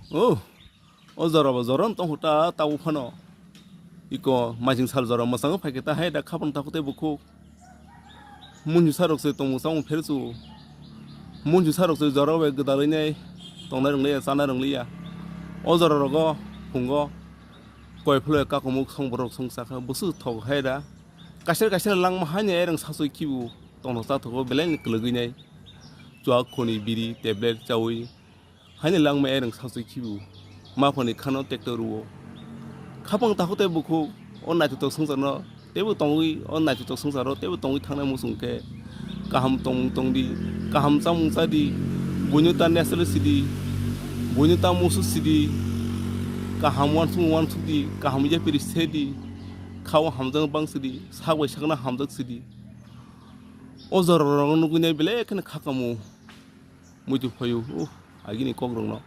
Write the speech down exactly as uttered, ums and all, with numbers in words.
Oh, o jora bo jora wng tong kho ta, tabuk phano. Iko maising sal jora mwchangwi phai khe ta hai da khapang takhuk tei bukhuk. Munjwsa rok se tongmung chamung phersu. Munjwsa rok se jora bai gwdalwi nai tongnai rwng liya, chanai rwng liya. O jora rogo phungo koi phuloi kakumuk song borok song sakha bwswk thok hai da. Kaisa kaisa langma haino ereng sasoi khibu tongthok chathogo belai ni kwlwgwi nai. Chuak khoni biri tablet chawi. Haini langma ereng sasoi khibu, maphani khano tekto rwo. Khapang takhuk tei bukhuk o naithotok swngcharno teibo tongwi, o naithotok swngcharo teibo tongwi thangnai muchung khe, kaham tongmung tongdi, kaham chamung chadi, buino ta natural sidi, buino ta musu sidi, kaham uansukmung uansukdi, kaham yapiri sedi, khao hamjakno bang sidi, sak bai sakno hamjak sidi. O jorarokno nugwi nai belai kheno khakamu. Muitu phaio, uh, agini kokrokno.